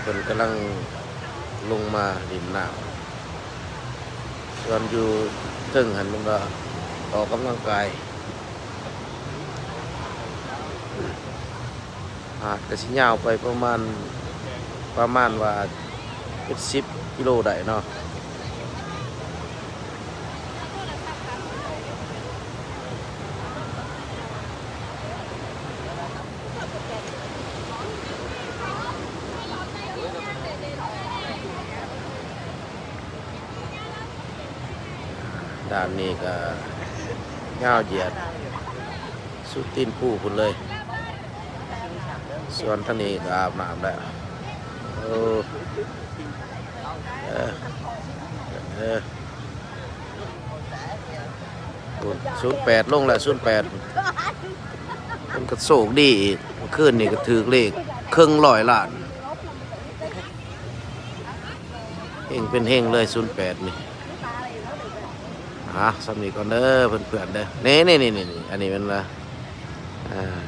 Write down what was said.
ເພິ່ນກຳລັງລົງມາຫຼິ້ນນ້ຳ ສ່ວນຢູ່ເທິງຫັ້ນແມ່ນວ່າອອກກຳລັງກາຍ. ຫາດກໍຊິຍາວໄປປະມານ ປະມານວ່າເຈັດສິບກິໂລໄດ້ເນາະ. ດ້ານນີ້ກໍຍາວຢຽດສຸດຕີນພູພຸ້ນເລີຍ. ສ່ວນທາງນີ້ກໍອາບນ້ຳແລ້ວ. ໂອ້ ເອີ ເອີ ພຸ້ນ ສູນແປດລົງແລ້ວ ສູນແປດ. ເພິ່ນກໍໂຊກດີອີກ ມື້ຄືນນີ້ກໍຖືກເລກເຄິ່ງຮ້ອຍລ້ານ. ເຮັງເປັນເຮັງເລີຍ ສູນແປດນີ້. ອ່າ ສ່ຳນີ້ກ່ອນເດີເພື່ອນໆເດີ. ນີ້ໆໆໆ ອັນນີ້ແມ່ນວ່າ ອ່າ